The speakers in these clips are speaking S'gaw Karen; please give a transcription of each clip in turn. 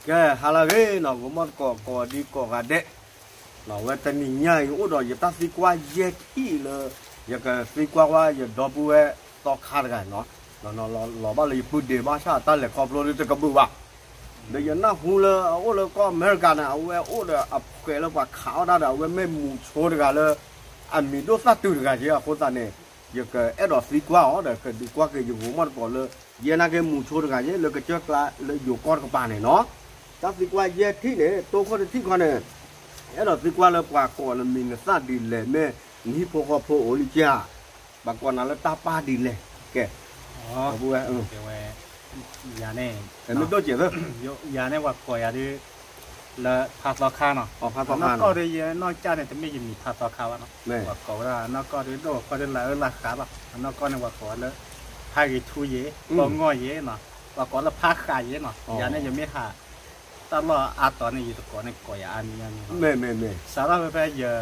ကဲ ဟါလၢအဂ့ၤနီၤ ဂီၤမီၢ်သကိး ကိးဒံကိးဂၤဒဲး, နီၤ ဝဲတနံၤညါအံၤ အိၣ်ဒီးယတၢ်သံကွၢ်ယဲၢ်ထံၣ်လၢ ယကသံကွၢ်ဝဲယဒီပုၢ်ဝဲၢ်သီခါတဂၤနီၤ, နီၤ လီၤဘၣ်လၢယပုၢ်ဒ့ဘၣ်ဆၣ်တၢ်လဲၤခီဖျိဒ်တကဘုၣ်ဘၣ်, ဒီးယနၢ်ဟူလၢအအိၣ်လၢကီၢ်အမဲရကၤန့ၣ် အဝဲအိၣ်ဒီးအဖှဲးလၢပှၤခးအီၣ်တၢ်ဒီး အဝဲမ့ၢ်မူဆိတဂၤလၢ အမံၤဒိၣ်သၣ်တုၤတဂၤက့ၤအဃိသတးန့ၣ် ယကအဲၣ်ဒိးသံကွၢ်အီၤဒီး ကဒုးကွၢ်က့ၤယဂီၤမီၢ်သကိးလၢ ယဲနာ်က့မူဆိတဂၤက့ၤ လၢကစၢၢ်ကျါလၢယိၤကီၢ်တကပၤန့ၣ်နီၤ, တၢ်သံကွၢ်ယဲၢ်ထံၣ်န့ၣ် တိခိၣ်တထံၣ်ခီန့ၣ် အဲၣ်ဒိးသံကွၢ်လၢပှၤကိးနမံၤနသၣ်ဒ်လဲၣ် မ့ၢ်နဟံၣ်ဖိဃီဖိအိၣ်လံကၠါ, ပှၤကိးနၤလၢတၢ်ပၢ်ဒ်လဲၣ်, ကဲ, ဝဲ, ယၤန့ၣ်, မ့ၢ်ဒိၣ်စဲးသၢ, ယၤန့ၣ်ပှၤကိးယၤဒ် လၢဖါသီခါနီၤ, ဖါသီခါနီၤ, အနီၢ်ကီၢ်ဒီးယနီၢ်ကၠါန့ၣ် တမ့ၢ်ယမံၤဖါသီခါဘၣ်နီၤ, ပှၤကိးဝဲဒၣ် အနီၢ်ကီၢ်ဒီးဒိၣ်ဃီဒီးလၢအၢလၢဃးဘၣ်, အနီၢ်ကီၢ်န့ၣ် ပှၤကိးဝဲလၢ ဖါဂ့ၤထူယ့ၤ, ပီၣ်ငီၢ်ယ့ၤနီၤ, ပှၤကိးလၢဖါဃးယ့ၤနီၤ, ယၤန့ၣ်ယမ့ၢ်ဟး တၢ်လီၢ်အါတီၤန့ၣ် ယတကိးန့ၣ်ကိးယၤအါမံၤအါမံၤလီၤ, စးထီၣ်ဖဲဖဲယ ရ့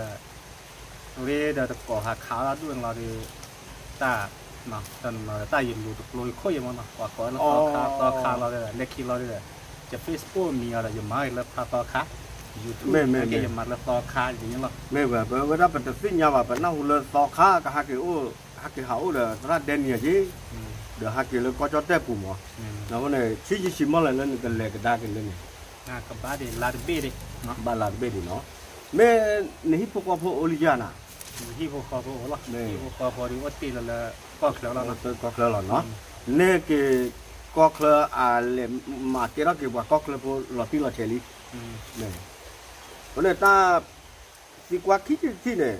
ဒီးတကိးဟးခးအီၣ်တၢ်ဒူၣ်န့ၣ်လီၤဒီး တၢ်, တၢ်ယလူၤတကျိၤယခိၣ်ယမ့ၢ်နီၤ, ပှၤကိးလၢသီခါ သီခါလီၤဒီး လၢခံလီၤဒီး ယ Facebook မံၤအီၤဒီး ယမၤက့ၤလၢဖါသီခါ, YouTube မ့ၢ်က့ၤယမၤလၢသီခါယ့ၤလီၤ, မ့ၢ်ဝဲ ပဝဲဒၣ်ပတသ့ၣ်ညါဘၣ် ပနၢ်ဟူလၢသီခါကဟးက့ၤအိၣ်, ဟးက့ၤဟးအိၣ်ဒီးသရၣ်ဒဲနံၤယ့ၤ, ဒီးဟးက့ၤလၢကီၢ်ကၠီၣ်တဲၣ်ပူၤမ့ၢ်, အဃိန့ၣ် ဆံးယံာ်ဆံးမီၢ်လဲၣ်လၢနကလဲၤကဒါက့ၤလၢန့ၣ်, ကဘၣ်ဒံးလါတဘ့ၣ်ဒံး, ဘၣ်လါတဘ့ၣ်ဒံးနီၤ, မ့ၢ်နဟံၣ်ဖိဃီဖိအိၣ်လံယၤနၤ, ဟံၣ်ဖိဃီဖိအိၣ်လီၤ, ဟံၣ်ဖိဃီဖိဒီးအိၣ်တ့ၢ်လီၤလၢကီၢ်ချၢလီၤ, ကီၢ်ချၢလီၤနီၤ, န့ၢ်က့ၤကီၢ်ချၢအလဲၤမၤကဲထီၣ်က့ၤပှၤကီၢ်ချၢဖိလီၤတံၢ်လီၤဆဲးလံ, အဃိန့ၣ်တၢ် သံကွၢ်ခံထံၣ်တထံၣ်န့ၣ်,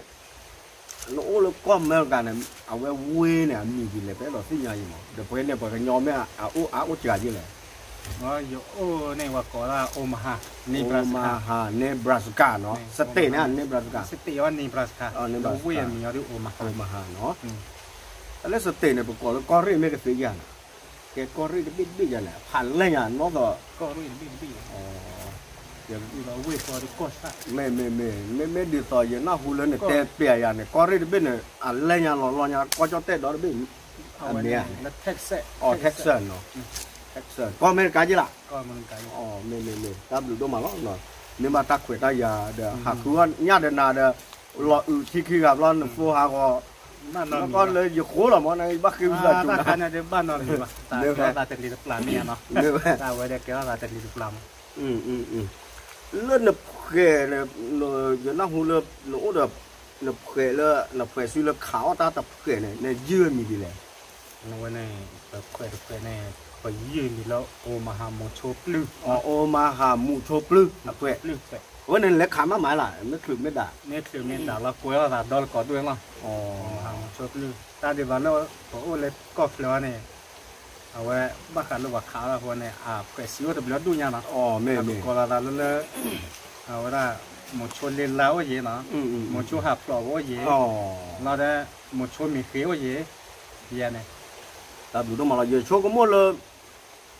နအိၣ်လၢကီၢ်အမဲရကၤန့ၣ် အဝဲဝ့ၢ်န့ၣ် အမံၤဒ်လဲၣ် ပအဲၣ်ဒိးသ့ၣ်ညါအံၤမး, ဒီးပဝဲန့ၣ် ပှၤကညီမ့ၢ်အအိၣ်အါအိၣ်စှၤဒ်လဲၣ်, ယအိၣ်န့ၣ် ပှၤကိးဒၣ် Omaha, Nebraska, Nebraska နီၤ, state န့ၣ် Nebraska, state အီၤ Nebraska, လၢဝ့ၢ်အမံၤအီၤဒ် Omaha, Omaha နီၤ, တၢ်လၢ state န့ၣ် ပကိးလၢကီၢ်ရ့ၣ်မ့ၢ်ကသ့ဧါနၤ, ကဲကီၢ်ရ့ၣ်တဘ့ၣ်တဘ့ၣ်ယၤန့ၣ် ဖးလဲၢ်ညါနီၢ်သိး ကီၢ်ရ့ၣ်တဘ့ၣ်တဘ့ၣ်, မ့မ့မ့ၢ် မ့မ့ၢ်ဒ်သိးယနၢ်ဟူလၢနတဲပျဲယၤန့ၣ် ကီၢ်ရ့ၣ်တဘ့ၣ်န့ၣ် အလဲၢ်ညါလီၤလီၤညါ ကီၢ်ကၠီၣ်တဲၣ်ဒီတဘ့ၣ်, အမ့ၢ်ဧါ, အ Texas, ကီၢ်အမဲရကၤက့လး, မ့မ့မ့ၢ် တၢ်ဘျုးဒိၣ်မးလီၤ, မ့ၢ်ဘၣ်တၢ်ခွဲးတၢ်ယာ်ဒီး ဟးဃုအီၣ်ညၣ်ဒီးနၤဒီး လီၤအုးထံခံဂၤဘျီ နသိဟးဂီၤ, ဘၣ်ဃ့ဝံသးစူၤနၤ, တၢ်ဝဲဒၣ်ကဲထီၣ်သးတလံၤတပျၢ်မ့ၢ်ဧါနီၤ, တၢ်ဝဲဒၣ်ကဲထီၣ်သးတလံၤတပျၢ်မး, လၢနဖှဲးန့ၣ် ယနၢ်ဟူလၢ နအိၣ်ဒီး နဖှဲးလၢ နဖှဲးစုလၢခးအီၣ်တၢ်တဖှဲးန့ၣ် နယုၢ်အမံၤဒ်လဲၣ်, အဝဲန့ၣ် ပဖှဲးတဖှဲးန့ၣ် ပယုၢ်မံၤလၢ Omaha မိၤဆိပျုၢ်, Omaha မိၤဆိပျုၢ်အဖှဲး, အဝဲန့ၣ်လဲၤခးမးမးလၢ မ့ၢ်ချုးမ့ၢ်ဒၣ်, မ့ၢ်ချုးမ့ၢ်ဒၣ်လီၤ ကွဲးအီၣ်သးဒီတကိးဒူၣ်လီၤ, Omaha မိၤဆိပျုၢ် တၢ်ဒ်သိးလၢ ပအိၣ်လၢကီၢ်ချၢအီၤန့ၣ် အဝဲ ဘၣ်ဃးလၢပှၤခးအီၣ်တၢ်ဖိန့ၣ် အဖှဲးစုအိၣ်တဘျီဒူၣ်ညါနီၤ, ပကိးလီၤသးလၢလၢ အဝဲဒၣ် မိၤဆိလ့လါအိၣ်ယ့ၤနီၤ, မိၤဆိဟးဖျိးအိၣ်ယ့ၤ, လီၤဒီး မိၤဆိမ့ၤဃ့အိၣ်ယ့ၤ, ယၤန့ၣ် တၢ်ဘျုးဒိၣ်မးလီၤ ယဆိကမိၣ်လၢ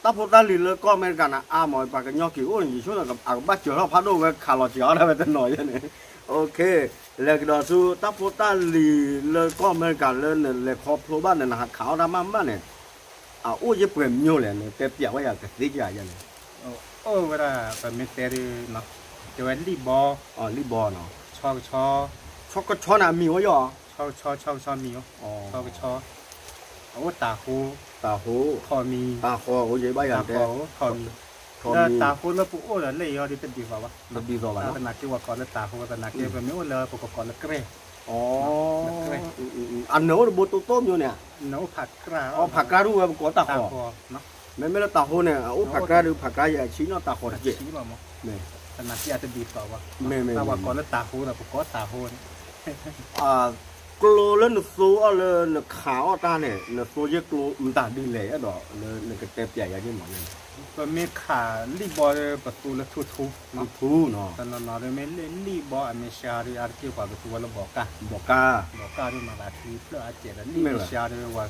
တၢ်ဖိတၢ်လံၤလၢကီၢ်အမဲရကၤန့ၣ် အါမး ပှၤကညီက့ၤအိၣ်န့ၣ် ယဆိန့ၣ် အကဘၣ်စၢၤထီၣ်ဖးဒိၣ်ဝဲခးလီၤစှၤအီၣ်တၢ်ဝဲတနီၤယဲန့ၣ်, လဲၤကဒီးဆူ တၢ်ဖိတၢ်လံၤလၢကီၢ်အမဲရကၤလၢနလဲၤခီဖျိဘၣ်န့ၣ် နဟးခးအီၣ်တၢ်မးမးန့ၣ် အအိၣ်ယဲၢ်ပှဲၤမျိၤလဲၣ် နတဲပျးဝဲယၤကသ့ကယၤယဲန့ၣ်, အိၣ်ဝဲဒၣ် ပမ့ၢ်တဲဒ် တဲဝဲလံၣ်ဘီ, လံၣ်ဘီနီၤ, ဆီကဆီ, ဆီကဆီန့ၣ်အမံၤအိၣ်ယီၤ, ဆီကဆီ ဆီကဆီမံၤအိၣ်, ဆီကဆီ, အအိၣ်တၤဟိ, တၤဟိ, ထိးမံၤ, တၤဟိအိၣ်ယဲၢ်ဘၣ်ယၤတဲ, ထိးမံၤ, တၤဟိလၢပအိၣ်ဒီးလၢအံၤအီၤဒ်တဒ်သိးဘၣ်, တဒ်သိးဘၣ်နီၤ, သနာ်က့ပှၤကိးလၢတၤဟိ သနာ်က့ပမ့ၢ်အိၣ်လၢပကကိးလၢကြဲၢ် အနၢၤအိၣ်တဘိတိတိမျိၤန့ၣ်, နအိၣ်ဖးကြၢ်, ဖးကြၢ်ဒ်ဝဲပကိးတၤဟိ, မ့မ့ၢ်လၢတၤဟိန့ၣ် အအိၣ်ဖးကြၢ်ဒီးဖးကြၢ်ယဲၢ်ဆံနီၤ တၤဟိတကဲး, သနာ်က့အတဒ်သိးဘၣ်, ပှၤကိးလၢတၤဟိဒီးပကိးတၤဟိန့ၣ် ကျိလၢနသိအီၤလၢနခးအီၣ်တၢ်န့ၣ် နသိယဲၢ်ကျိမတၤဒ်လဲၣ်အဲၣ်ဒိးလၢနကတဲပျးယၤယဲၢ်မးန့ၣ်, ပမ့ၢ်ခးလံၣ်ဘီဒီးပသူလၢထူထူ, ထူထူနီၤ, တနီၤနီၤဒီးမ့ၢ်လံၣ်ဘီအမ့ၢ်စှၤဒီးအါတက့ၢ်ပှၤကသူဝဲလၢဘီးကၢ်, ဘီးကၢ်, ဘီးကၢ်ဒီးမၤသးထံဖျၢၣ်အစဲးဒီးလံၣ်မ့ၢ်စှၤဒီးဝဲ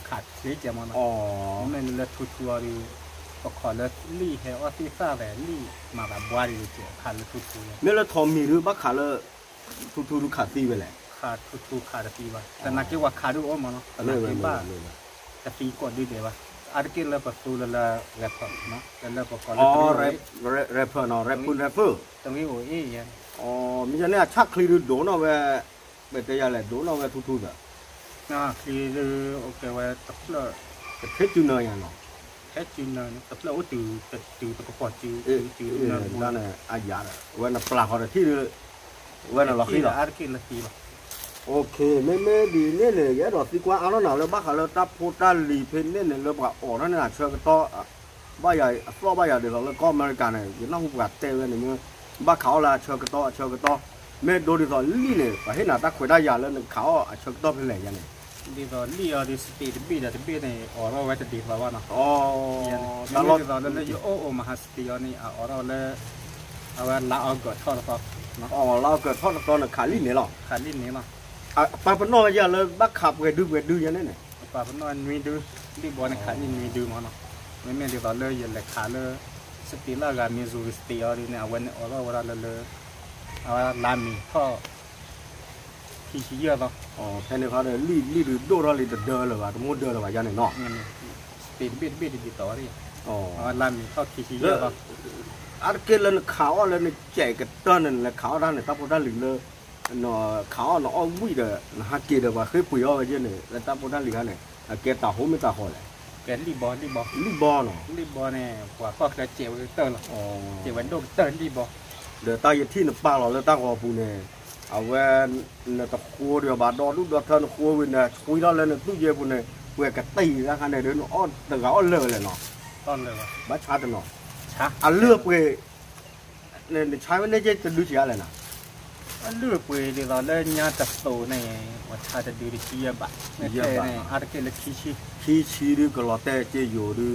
ခးချ့ကဲမးနီၤ, မ့မ့ၢ်လၢထူထူအီၤဒီး ပခိးလၢလံၣ်ဟဲအီၣ်သ့ၣ်သၣ်ဒီးလံၣ်မၤသးဘှါဒီးကဲခးလၢထူထူ, မ့ၢ်လၢထိးမံၤဒီးဘၣ်ခးလၢ ထူထူဒုးခးသံဝဲလဲၣ်, ခးထူထူခးတသံဘၣ်, သနာ်က့ပှၤခးဒုးအိၣ်မးနီၤ, သနာ်က့ဘၣ် တသံကိးဒုဒဲးဘၣ်, အါတက့ၢ်လၢပသူလၢလၢ rapper လၢလၢပကိးလၢ rapper နီၤ rapper rapper တဂ့ၢ်အိၣ်အ့ၣ်ယဲ မ့ၢ်ယန့ၣ်အဆၣ်ချံဒုးဒိၣ်နီၣ်ဝဲ ပတဲယၤလဲၣ် ဒိၣ်နီၣ်ဝဲထူထူဒီး ချံဒုးအိၣ်ကဲဝဲတဖျၢၣ် တထဲစုနၢယၤနီၤ ထဲစုနၢ တဖျၢၣ်အိၣ်တုၤ တုၤတကပီၤစု တုၤနၢပူၤန့ၣ် အယၤဒီး ဝဲနပျၢ်ဃီတထံၣ်ဒီး ဝဲနလီၤဃံလီၤ အါတက့ၢ်လၢဃံလီၤ မ့မ့ၢ်ဒ်န့ၣ်န့ၣ် ယအဲၣ်ဒိးသံကွၢ်အါထီၣ်နၤလၢဘၣ်ဃးလၢတၢ်ဖိတၢ်လံၤဖဲန့ၣ်န့ၣ် လၢပှၤအိးထီၣ်န့ၣ်အဆၢကတီၢ် ဘၣ်ယၤအသီၣ်ဘၣ်ယၤဒ်သိးလၢကီၢ်အမဲရကၤန့ၣ် ယနၢ်ဟူပှၤတဲဝဲန့ၣ်မ့ၢ် ဘၣ်ခးအီၣ်လၢအဆၢကတီၢ်အဆၢကတီၢ် မ့ၢ်ဒိဒ်သိးလံာ်န့ၣ် ပှၤဟ့ၣ်နၤတၢ်ခွဲးတၢ်ယာ်လၢနခးအီၣ်အဆၢကတီၢ်ဖဲလဲၣ်ယၤန့ၣ် ဒ်သိးလံာ်အီၤဒီး state တဘ့ၣ်ဒီးတဘ့ၣ်န့ၣ် အိးထီၣ်ဝဲတဒ်သိးဘၣ်နီၤ တၢ်လီၢ်ဒ်သိးလၢလၢယအိၣ်အိၣ်မဟါ state အီၤန့ၣ် အအိးထီၣ်လၢ အဝဲလါအီကူးထီၣ်တသီ လါအီကူးထီၣ်တသီန့ၣ် ခးလံာ်န့ၣ်လီၤ ခးလံာ်န့ၣ်လီၤ ပာ်ပနီၣ်ဝဲယၤလၢဘၣ်ခးပှဲၤဒုပှဲၤဒုယၤန့ၣ်န့ၣ် ပာ်ပနီၣ်နွံဒု လံာ်ဘီန့ၣ် ခးလံာ်နွံဒုမ့ၢ်နီၤ မ့မ့ၢ်ဒ်သိးလၢယလဲၤခးလၢ state လၢအဂၤ Missouri state အီၤဒ်န့ၣ် အဝဲန့ၣ်အိးထီၣ်ဝဲဒၣ်လၢလၢ အဝဲလါမ့ၤထီၣ် ခံဆံယဲၢ်သီ ဖဲန့ၣ်ခီဒီး လံာ်လံာ်ဒုးဒိၣ်ထီၣ်လံတဒၢလၢၤဘၣ် တမိၢ်ဒၢလၢၤဘၣ်ယၤန့ၣ်နီၤ state တဘ့ၣ်တဘ့ၣ်တဒ်သိးဝဲ အဝဲလါမ့ၤထီၣ်ခံဆံယဲၢ်သီ အါတက့ၢ်လၢနခးအီၣ်လၢနစဲးကတၢၢ်န့ၣ် နလဲၤခးအီၣ်တၢ်န့ၣ် တၢ်ဖိတၢ်လံၤလၢ ခးအီၣ်နအီၣ်ဝံၣ်ဒီး နဟးက့ၤဒီးပှၤဃ့ပှ့ၤအီၣ်ဝဲယဲန့ၣ် လၢတၢ်ဖိတၢ်လံၤခါန့ၣ် အကဲတၢ်ဟိမ့ၢ်တၢ်ဃီလဲၣ် ကဲလံာ်ဘီ လံာ်ဘီ လံာ်ဘီနီၤ လံာ်ဘီန့ၣ် ပှၤကီၢ်ချၢစဲးဝဲကတၢၢ်လီၤ စဲးဝဲဒိၣ်ကတၢၢ်လံာ်ဘီ ဒီးတၢ်ယထံၣ်နပာ်လီၤလၢတၢ်ဂီၤပူၤန့ၣ် အဝဲ နတဃိဒီးဘၣ်ဒီဒူၣ်ဒီထၢနဃိဝံၤန့ၣ် ဆွံထီၣ်လၢနသူၣ်ယဲၢ်ပူၤန့ၣ် ပှဲၤကတံၢ်တၢ်ခါန့ၣ်ဒီး နအီၣ်တဂၤအီၣ်လၢာ်ဝဲလဲၣ်နီၤ ဘၣ်ဆါတနီၤ အလုၢ်အပှ့ၤ နဆါဝဲန့ၣ်က့တဒုဆံးအါလဲၣ်နီၤ အလုၢ်အပှ့ၤဒ်သိးလၢညါတသိးန့ၣ် ပှၤဆါတဒုတဆံယဲၢ်ဘး အါတက့ၢ်လၢ ခံဆံဒုကလီၤတဲာ်က့ယိာ်ဒု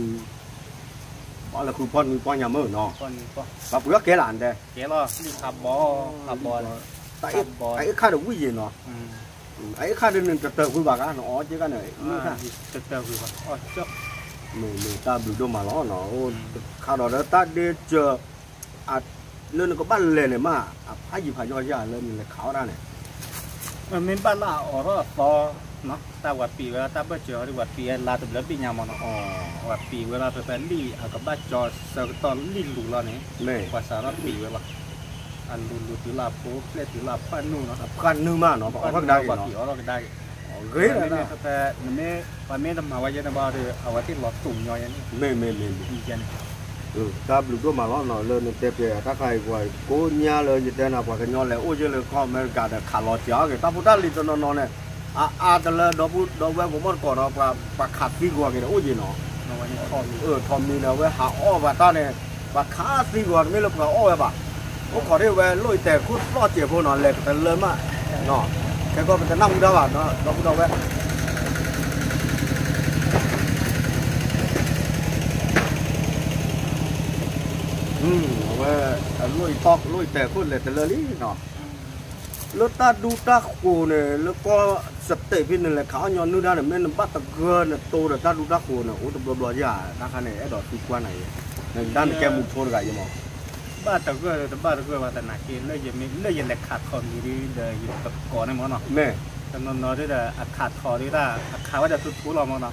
ဘၣ်လၢဃုပီၢ်နွံပီၢ်ညါမုၢ်နီၤ ပှၤပှ့ၤအီၣ်ကဲလၢ်ဒဲး ကဲလီၤ လံာ်ခးဘီ ခးဘီ အအ့ၣ်ခါဒီးဝံၣ်ယဲၢ်နီၤ အအ့ၣ်ခါဒီးနတတၢၢ်ကွံာ်ဘၣ်ဂၤ နအီၣ်က့ဂၤန့ၣ် တတၢၢ်ကွံာ်ဘၣ် မ့ၢ်တၢ်ဘျုးဒိၣ်မးလီၤနီၤ ခါဒီးဒီးတၢ်ဒ့စၢၤ လၢနကဘၣ်လဲၤန့ၣ်မး အဖးယံၤဖးယီၤယၤလၢနလဲၤခးအီၣ်တၢ်န့ၣ် မ့ၢ်ဘၣ်လၢအအိးထီၣ်အသီ တၢ်ဝဲပံာ်ဝဲ တၢ်ဘၢၣ်စၢၤအီၤဒ်ဝဲပံာ်ဝဲလါတဘျီဘ့ၣ်ညါမးနီၤ ဝဲပံာ်ဝဲလီၤ ဖဲဖဲလံာ်အကဘၣ်ကၠီဆၢကတီၢ်လံာ်လူၤလီၤန့ၣ် ပှၤစးထီၣ်ပံာ်ဝဲလီၤ အလူၤလူၤတုၤလၢအဖိ ပျဲၢ်တုၤလၢအဖှၣ်နုာ်နီၤ အဖှၣ်နုာ်မးနီၤ ပှၤအီၣ်ထီၣ်ကဒါက့ၤနီၤ ပှၤအီၣ်ထီၣ်ကဒါက့ၤ ဂ့ၤနၤ ပမ့ၢ်တမၤဝဲယဲန့ၣ်ဘၣ်ဒီး အဝဲသ့ၣ်လီၤတူာ်ညီယဲန့ၣ် မ့ၢ်မ့ၢ်မ့ၢ်မ့ၢ် တၢ်ဘျုးဒိၣ်မးလီၤနီၤ လၢနတဲပျဲးတၢ်ခါအံၤပှၤကိးညါလၢယတဲနၤ ပှၤကညီလဲၤအိၣ်ယဲလၢကီၢ်အမဲရကၤဒီး ခးလီၤစှၤအီၣ်က့ၤ တၢ်ဖိတၢ်လံၤတနီၤနီၤန့ၣ် အအါတလၢဒီပုၢ်ဒီဝဲၢ်ကမီၣ်တကိးနီၤ ပှၤခးသံကွံာ်က့ၤဒီးအိၣ်ယဲနီၤ ထီးမံၤန့ၣ် အဝဲဟးအီၣ်ပှၤတၢ်န့ၣ် ပှၤခးသံကွံာ်တမ့ၢ်လၢပှၤအီၣ်ဝဲဘၣ် အိၣ်ခိးဒ်ဝဲလိၣ်အံၤတဲာ်ခိၣ်သီၣ်စဲးဖိနီၤ လဲၤကတလၢမး ခဲကီၢ်ပတနၢ်ဟူတၢ်ဘၣ် ဒီပုၢ်ဒီဝဲၢ် အဝဲ အလိၣ်အံၤသီၣ်လိၣ်အံၤတဲာ်ခိၣ်လဲၤတလၢလံနီၤ လၢတၢ်ဒူတၢ်ဃိၤန့ၣ် လၢကီၢ်စတဲးဖဲန့ၣ်လဲၤခးအီၣ်ညီနုၢ်တၢ်န့ၣ် မ့ၢ်နဘၣ်သဂၢၢ်နတိၤဒီးတၢ်ဒူတၢ်ဃိၤန့ၣ် အိၣ်တဘျီဘျီယၤ တၢ်ခါန့ၣ် အဲၣ်ဒိးသံကွၢ်နၤအံၤ နကဒါနကဲမူးထိတဂၤအံၤမး ဘၣ်သဂၢၢ်တဘၣ်သဂၢၢ်ဘၣ်သနာ်က့ လၢယလဲၤခးထီးမံၤဒီး ယတကိးန့ၣ်မးနီၤ တနီၤနီၤဒ်ဒီး အခးထီးဒ်တၢ် အခးဝဲဒီးထူထူလီၤမးနီၤ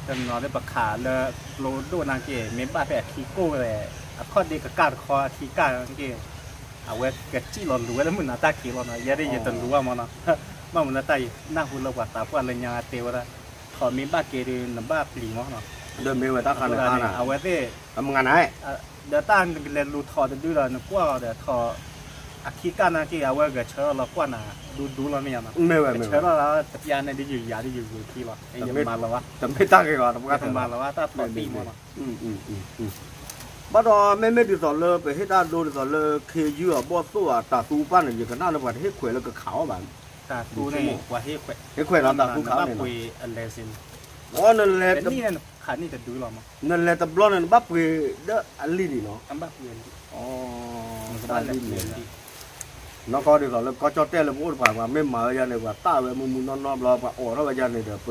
တနီၤနီၤဒ်ပခးလၢကျိဒိၣ်နာ်က့ မ့ၢ်ဘၣ်ဖဲအခံကိၢ်ဝဲ အခီၣ်ဒ့ကကၢ်တခီအခံကၢ်နာ်က့ အဝဲကစံၣ်လီၤလူၤဝဲလၢမုၢ်နၤတၢ်ခံးလီၤနီၤ ယဲဒ်ယတလူၤဘၣ်မးနီၤ ဘၣ်မနုၤတၢ်အံၤ နၢ်ဟူလၢပှၤသးပှၢ်လၢညါတဲဝဲဒၣ် ထီးမ့ၢ်ဘၣ်က့ၤဒီး နဘၣ်ပျံၤမးနီၤ ဒီးမ့ၢ်ဝဲတၢ်ခါန့ၣ် အဝဲသ့ၣ် အမ့ၢ်ဂ့ၤနၤ ဒီးတၢ်နကလဲၤလူၤထီးတဒုဒီး နကွၢ်အီၤဒီးထီး အခံကၢ်နာ်က့ အဝဲဂဲၤဆၢထၢၣ်လီၤကွၢ်နၤ ဒူဒူလီၤမ့ၢ်ဧါနီၤ မ့ၢ်ဝဲမ့ၢ်ဝဲ ဆၢထၢၣ်လီၤတပျၢ်န့ၣ်ဒ်ယယၤဒ်ယဂုာ်ခံလီၤ ယမၤလီၤဘၣ် တမ့ၢ်တၢ်ဂ့ၤဘၣ် တမၤလီၤဘၣ်တၢ်ထီးတံၢ်မးနီၤ ဘၣ်ဒီးမ့မ့ၢ်ဒ်သိးလၢပဟ့ၣ်တၢ်ဒိဒ်သိးလၢ ခ့ယုၢ်အဘီၣ်သိၣ်အတၢ်သူပၢ်န့ၣ် ယကနၣ်လၢပှၤတဟ့ၣ်ခွဲးလၢကခးအီၣ်ဘၣ် တၢ်သူန့ၣ် ပှၤဟ့ၣ်ခွဲး ဟ့ၣ်ခွဲးလီၤတၢ်သူခးအီၣ်န့ၣ် နဘၣ်ပှ့ၤအလဲၤစ့ၢ်န့ၣ် ပနံၣ်န့ၣ်ခးန့ၢ်တဒုလီၤမး နလဲၤတဘျီန့ၣ် နဘၣ်ပှ့ၤဒီးအလံၣ်န့ၣ်နီၤ ဘၣ်ပှ့ၤအလံၣ် နီၢ်ကီၢ်ဒ်သိးလၢကီၢ်ကၠီၣ်တဲၣ်လၢပအိၣ်တပှၤ ပှၤမ့ၢ်မၤဝဲယၤန့ၣ် ပှၤတၢ်ဝဲမုၢ်မုၢ်နီၢ်နီၢ်ဘျီ ပှၤအိးထီၣ်ဝဲယၤန့ၣ်ဒီး ပစ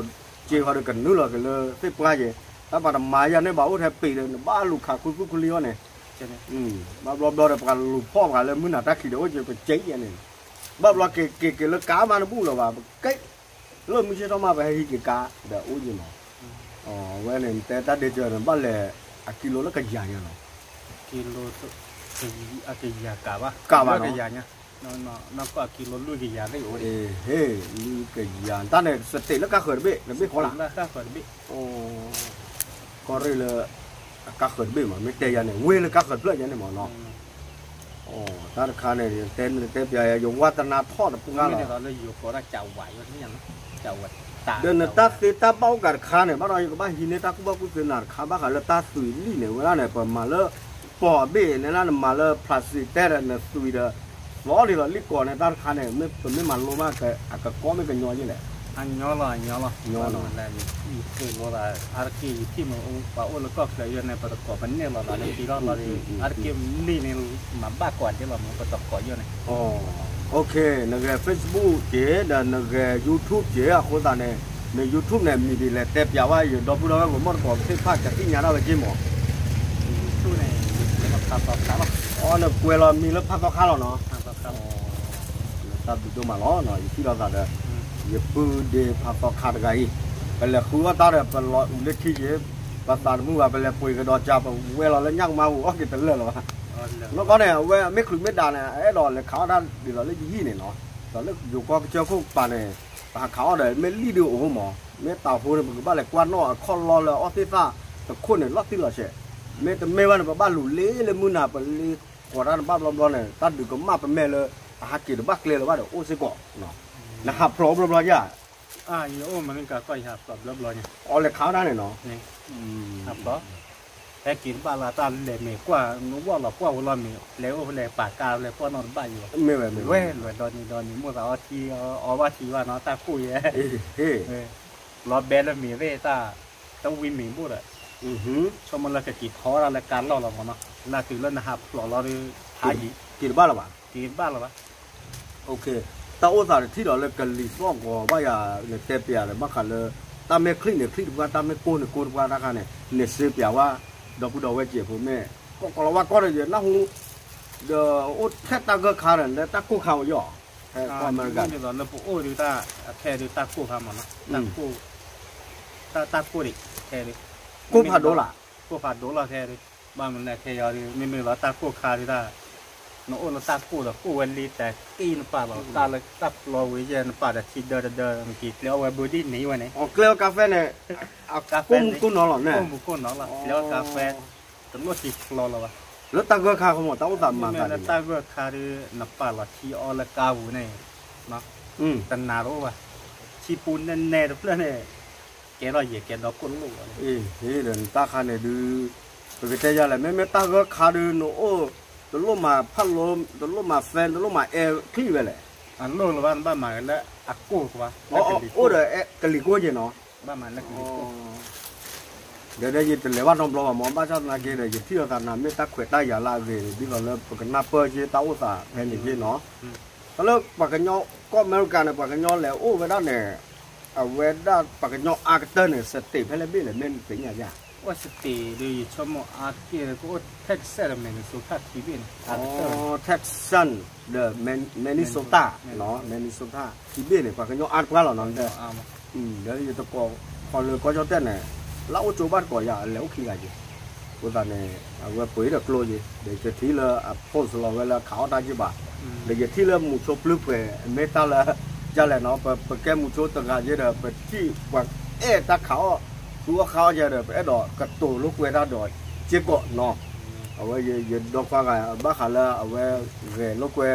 ့ဟီဒီးကနုာ်လီၤက့ၤလၢသ့ၣ်ပှၢ်ယဲၢ် တၢ်ပှၤတမၤယၤန့ၣ် ဘၣ်အိၣ်ထဲပံာ်ဒီး နဘၣ်လူၤခးခူသူၣ်ခူလံအီၤန့ၣ် ဘၣ်ဘျီဘျီဒီး ပှၤလူၤဖီၣ်ပှၤလၢမုၢ်နၤတၢ်ခံးဒီးအိၣ်က့ၤ ပစ့ယဲၢ်န့ၣ် ဘၣ်ဘျီက့ၤက့ၤက့ၤလၢကါမးတဘူၣ်လၢၤဘၣ် ပကဲ လၢမုၢ်ဆ့ၣ်ထီၣ်မး ပဟဲဟံးက့ၤကါဒီးအိၣ်က့ၤနီၤ အဝဲန့ၣ် နတဲတၢ်ဒ့စၢၤန့ၣ် ဘၣ်လဲၤအကံလိလၢကယၤညါနီၤ, ကံလိ အကယၤကးဘၣ်, ကးဘၣ်နီၤ, ကယၤညါ, နီၢ်ကီၢ်အကံလိ လွံၢ်ကယၤသ့ၣ်အိၣ်, ဟ့ၣ် လွံၢ်ကယၤ တၢ်န့ၣ် စတ့းလၢကါဃၢၤတဘ့ၣ် တဘ့ၣ်ဃီလၢ်, ကီၢ်ရ့ၣ်လၢ အကါဃၢၤတဘ့ၣ်မး မ့ၢ်တဲယၤန့ၣ် ဝ့ၢ်လၢကါဃၢၤတဖျၢၣ်ညါန့ၣ်မးနီၤ, တၢ်တခါန့ၣ် တဲတဲပျးယၤ ယဝါတနါထီၣ်တပှၢ်လီၤ ဒီးနတၢ်သ့တၢ်ဘၣ်အိၣ်ကးတခါန့ၣ် ဘၣ်ဒီးယကဘၣ်ဟံးန့ၢ်တၢ်ကူၣ်ဘၣ်ကူၣ်သ့နၤတခါ ဘၣ်ဃးလၢတၢ်သွံၣ်လံၣ်န့ၣ် ဝဲဒၣ်န့ၣ် ပမၤလၢ ပိာ်အဘ့ၣ်န့ၣ် နမၤလၢ plastic တဲဒီးနသွံၣ်ဒီး သီဒ်သိးလံၣ်ကိးန့ၣ် တၢ်တခါန့ၣ် ပမ့ၢ်မၤလိဘၣ် အကကီမ့ၢ်ကညီယဲလဲၣ်, အညီလီၤ အညီလီၤ, ယဃ့လိာ်သး အါတက့ၢ် ယထံၣ်မ့ၢ်ပှၤအိၣ်လၢကီၢ်ချၢယဲန့ၣ် ပတကိးပနဲၣ်လီၤသးလၢခံလီၤလီၤဒီး အါတက့ၢ်လံၣ်န့ၣ် မၤဘၣ်ကွၢ်ဒ်လီၤမ့ၢ် ပတကိးယဲန့ၣ် နဂဲၤ Facebook က့ၤ ဒီးနဂဲၤ YouTube က့ၤ အဃိသတးန့ၣ် န YouTube န့ၣ် မံၤဒ်လဲၣ်တဲပျးဝဲ ယဒီပုၢ်ဒီဝဲၢ်ဂီၢ်မီၢ်တကိးသ့ၣ်တဖၣ် ကသ့ၣ်ညါဒၣ်ဝဲက့မး, အီ နကွဲးလီၤမံၤလၢဖးသီခါလီၤနီၤ, တၢ်ဘျုးဒိၣ်မးလီၤ ယထံၣ်လိာ်သးဒီး ယပုၢ်ဒ့ဖးသီခါတဂၤအံၤ ပလဲၤဃုအီၣ်တၢ်ဒီး ပလီၤအုးလၢထံယ့ၤ ပသးတမုာ်ဘၣ် ပလဲၤပှ့ၤကဒီးကၢ် ပဝဲလီၤလၢညၣ်ကမါပူၤအီၣ်က့ၤတလၢာ်လီၤဘၣ်, နီၢ်ကီၢ်န့ၣ် အဝဲမ့ၢ်ချုးမ့ၢ်ဒၣ်န့ၣ် အဲၣ်ဒိးလဲၤခးအီၣ်တၢ်ဒ်သိးလၢယဟံၣ်န့ၣ်နီၤ, ဒီးလၢယိၤကီၢ်ကစၢၢ်ခိၣ်ပၤန့ၣ် ပဟးခးအီၣ်ဒီး မ့ၢ်လံၣ်ဒုအိၣ်မး, မ့ၢ်တၢ်ဖိန့ၣ် ပကဘၣ်လဲၤကွၢ်နီၣ်အခီၣ်လီၢ်လၢအီၣ်သ့ၣ်သၣ်တခိၣ်န့ၣ် လီၤတံၢ်လီၤဆဲး, မ့တမ့ၢ်ဘၣ်န့ၣ် ပဘၣ်လူၤလ့လၢမုၢ်နၤ ပလ့ကိးတၢ်တဘၣ်ဘျီဘျီန့ၣ် တၢ်ဒုးကမၣ်ပမဲာ်လၢ အဟးက့ၤတဘၣ်ကျဲလၢၤဘၣ်ဒီးအိၣ်စ့ၢ်ကီး, နဟးဖျိးဘျီဘျီယါ ယအိၣ်မနုၤကၤကီၢ်ယဟးဖျိးဘျီဘျီညါ, အီၤလဲၤခးအီၣ်တၢ်န့ၣ်နီၤ, ဟးဖျိး, ဟဲက့ၤတဘၣ်လၢတၢ်လဲၤမ့ၢ်ကွၢ် နဝီၢ်လီၤကွၢ်ဝဲလီၤမ့ၢ် လဲၤအိၣ်လဲၤပာ်ကါလဲၤကွၢ်နီၣ်တဘၣ်ယံၤဘၣ်, မ့ၢ်ဝဲမ့ၢ်ဝဲ လွဲၢ်လွဲၢ်ဒီနံၤဒီနံၤ မိၣ်သးအီထံအီဘၣ်ထံဘၣ်နီၤ တၢ်ကိၢ်ယဲ လီၤဘဲလၢမ့ၢ်သ့ၣ်တၢ် တဝံၤမ့ၢ်ဘိၣ်ဒီး ဆိကမိၣ်လၢကက့ၤထီၣ်ဝဲဒၣ်လၢကါလီၢ်လီၤမးနီၤ လၢတုၤလၢနဟးဖျိးလီၤဒီး ဟးယံၤ က့ၤတဘၣ်လၢၤဘၣ်, က့ၤတဘၣ်လၢၤဘၣ်, တၢ်အိၣ်သးတထံၣ်ဒီးလၢကလံၤသီၣ်ဂီၤဘၣ်ယၤ နတဲပျးလၢဘၣ်ဃးလၢ တၢ်မ့ၢ်ချံၣ်န့ၣ်ချံၣ်တပှၢ် တၢ်မ့ၢ်ကိၢ်န့ၣ်ကိၢ်တပှၢ်တၢ်ခါန့ၣ် နစ့ပျးဝဲ ဒီပုၢ်ဒီဝဲၢ်စဲးဖိမ့ၢ် ကီးကီးလီၤဝါကီၢ်ဒီးယနၢ်ဟူ ဒီးအိၣ်ထဲတၢ်ဂၢၢ်ခါဒီး လၢတၢ်ကိၢ်ခါအိၣ်ယီၤ ဖဲကီၢ်အမဲရကၤ မ့ၢ်ဒ်သိးလၢပအိၣ်ဒုးတၢ် အခဲဒုးတၢ်ကိၢ်ခါမးနီၤ တၢ်ကိၢ် တၢ်ကိၢ်ဒံးခဲဒုး ကိၢ်ဖးဒိၣ်လၢ ကိၢ်ဖးဒိၣ်လီၤခဲဒုး ဘၣ်မနုၤလဲၣ်ခဲအံၤဒုး မ့မ့ၢ်လီၤတၢ်ကိၢ်ခါဒုးတၢ် နအိၣ်လၢတၢ်ကိၢ်ဒီးကိၢ်ဝဲလံတက့ၢ်နပာ်လီၤ တၢ်လၢတၢ်ဖျီဝံၤယဲၢ်နပာ်ဒီးထံဒၢတဒၢ နက့ၤကျဲအီၣ်ဝဲဘုဒ်န့ၣ်ဝဲန့ၣ် အကျဲအီၣ်ကါဖဲန့ၣ် ကိၢ်မူကိၢ်နီၤလီၤန့ၣ် ကိၢ်မူကိၢ်နီၤလီၤ ကျဲအီၣ်ကါဖဲ တလိၣ်ထံဖျီလီၤဘၣ် လၢတၢ်ဂၢၢ်ခါခီမး တၢ်အိၣ်သးမၤသးဒ်န့ၣ် လၢတၢ်ဂၢၢ်ခါဒုး နပာ်လီၤထံအီလၢကါပူၤန့ၣ် တနၤတအိၣ်ဘၣ် ထံပူၤနဲၣ်နဲၣ်တဖျၢၣ်န့ၣ် ကဲထီၣ်ယဲၢ်ကဲဒီကိၣ်လိၣ်ဘၣ် အ့ ဒီးနတၢ်ခါန့ၣ်ဒုး ပကတဲယၤလဲၣ် မ့မ့ၢ်တၢ်ဂၢၢ်ခါဒုး နအိၣ် တလိၣ်မၤဖးလိ တလိၣ်မၤ fan တလိၣ်မၤ air ချံဝဲလဲၣ် အလိၣ်လၢၤဘၣ် နဘၣ်မၤလၢအကိၢ်ကွၢ် အိၣ်ဒီးကလံၤကိၢ်က့ၤနီၤ ဘၣ်မၤလၢကလံၤကိၢ် ဒီးယတလဲၤဘၣ်နီတဘျီဘၣ်မး ဘၣ်ဆၣ်သနာ်က့ဒီး ယထံၣ်လိာ်သးနၤမ့ၢ်တၢ်ခွဲးတၢ်ယာ်လၢအဂ့ၤ ဒ်သိးလၢပကနၢ်ပၢၢ်က့ၤတၢ်အိၣ်သးဖဲန့ၣ်က့ၤနီၤ တၢ်လၢပှၤကညီ ကီၢ်အမဲရကၤန့ၣ် ပှၤကညီလဲၤအိၣ်ဝဲဒၣ်န့ၣ် အဝဲဒၣ်ပှၤကညီအါကတၢၢ်န့ၣ် စတ့းဖဲလဲၣ်ဘ့ၣ်လဲၣ် မ့ၢ်နသ့ၣ်ညါယါ အိၣ်စတ့းဒီး ယဆိကမိၣ်အါတက့ၢ်ကအိၣ် Texas ဒီး Minnesota ခံဘ့ၣ်န့ၣ် အါကတၢၢ် Texas ဒီး Minnesota နီၤ Minnesota ခံဘ့ၣ်န့ၣ် ပှၤကညီအါတပှၢ်လီၤနီၤ ဒီးယတကိး ခီလၢကီၢ်ကၠီၣ်တဲၣ်န့ၣ် လၢအိၣ်ကၠိဘၣ်တကိးယၤ အလဲၤအိၣ်ခံဂၤက့ၤ အဃိသတးန့ၣ် အဝဲပှ့ၤဒီးကျိယ့ၤ ဒီးယထံၣ်လၢအ post လီၤဝဲလၢခးအီၣ်တၢ်က့ၤဘၣ် ဒီးယထံၣ်လၢမုဆိပျုၢ်ပှဲၤ မ့ၢ်တၢ်လၢ ယၤလဲၣ်နီၤ ပကဲမုဆိတဂၤက့ၤဒီး ပထံၣ်ပှၤအဲၣ်တၢ်ခးအီၣ် ဃုအီၣ်ခးအီၣ်က့ၤဒီး ပအဲၣ်ဒိးကတိၤလိာ်ကွဲတၢ်ဒီးစ့ၢ်ကီးနီၤ အဝဲယဒီခွါဂၤ ဘၣ်ဃးလၢအဝဲဂဲၤလိာ်ကွဲ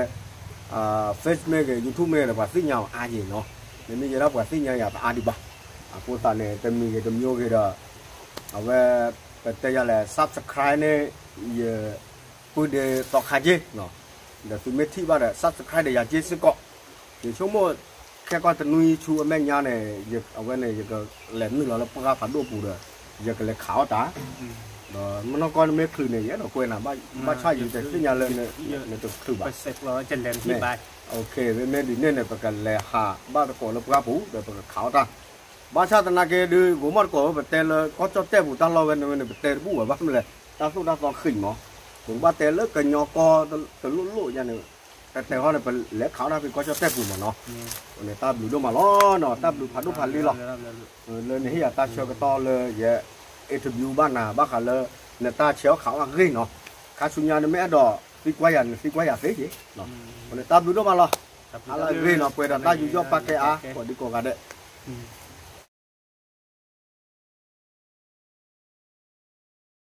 Facebook မ့ၢ်ဂ့ၤ YouTube မ့ၢ်ဂ့ၤဒီး ပှၤသ့ၣ်ညါအီၤအါက့ၤနီၤ မ့မ့ၢ်ယဲဒၣ်ပှၤသ့ၣ်ညါယၤတအါဒံးဘၣ် အဃိသတးန့ၣ် တမံၤဂ့ၤတမံၤဂ့ၤဒီး အဝဲ ပတဲယၤလဲၣ် subscribe န့ၣ် ယ ပုၢ်ဒ့သီခါက့ၤ ဒီးသုမ့ၢ်ထံၣ်ဘၣ်ဒီး subscribe ဒီးယၤက့ၤစ့ၢ်ကီး ယဆိကမိၣ် ခဲကီၢ်တနွံဆူအမဲာ်ညါန့ၣ် အဝဲန့ၣ် ယကလဲၤနုာ်လီၤလၢပှၢ်ဖးဒိၣ်ပူၤဒီး ယကလဲၤခးအီၣ်တၢ် ဒီးမနီၢ်ကီၢ်နမ့ၢ်ချုးန့ၣ် ယအဲၣ်ဒိးကွဲးနၤ ဘၣ်ဆၣ်ယတသ့ၣ်ညါလၢနတချုးဘၣ် မ့ၢ် မ့မ့ၢ်ဒ်န့ၣ်န့ၣ် ပကလဲၤဟးဘၣ်သကိးလၢပှၢ်ပူၤ ဒီးပကခးအီၣ်တၢ် ဘၣ်ဆၣ်သနာ်က့ဒုး ဂိၤမီၢ်တကိးဝဲ ပတဲလၢကီၢ်ကၠီၣ်တဲၣ်ပူၤတၢ်လီၢ်ဝဲန့ၣ်ဝဲန့ၣ် ပတဲတဘူၣ်ဝဲဘၣ်မနုၤလဲၣ် တၢ်သိၣ်တၢ်သီဃံးမး ပကဘၣ်တဲလၢကညီကီၢ်တလိၣ်လိၣ်ယါန့ၣ် တဲတဲဟီန့ၣ် ပလဲၤခးအီၣ်တၢ်ဖဲကီၢ်ကၠီၣ်တဲၣ်ပူၤမးနီၤ, န့ၣ်တၢ်ဘျုးဒိၣ်မးလီၤနီၤ, တၢ်ဘျုးဖးဒိၣ်ဖးလံလီၤ, လၢနဟ့ၣ်ယၤတၢ်ဆၢကတီၢ်လၢယ interview ဘၣ်နၤဘၣ်ဃးလၢ နတၢ်ဆဲးအီၣ်ခးအီၣ်အဂ့ၢ်နီၤ, ခါဆူညါနမ့ၢ်အဲၣ်ဒိးသံကွၢ်ယၤ နသံကွၢ်ယၤသ့က့ၤ, န့ၣ်တၢ်ဘျုးဒိၣ်မးလီၤ, ဟါလၢအဂ့ၢ်နီၤ, ပှဲၤဒီးတၢ်ယူးယီၣ်ပာ်ကဲအါ ကိးဒံကိးဂၤဒဲး,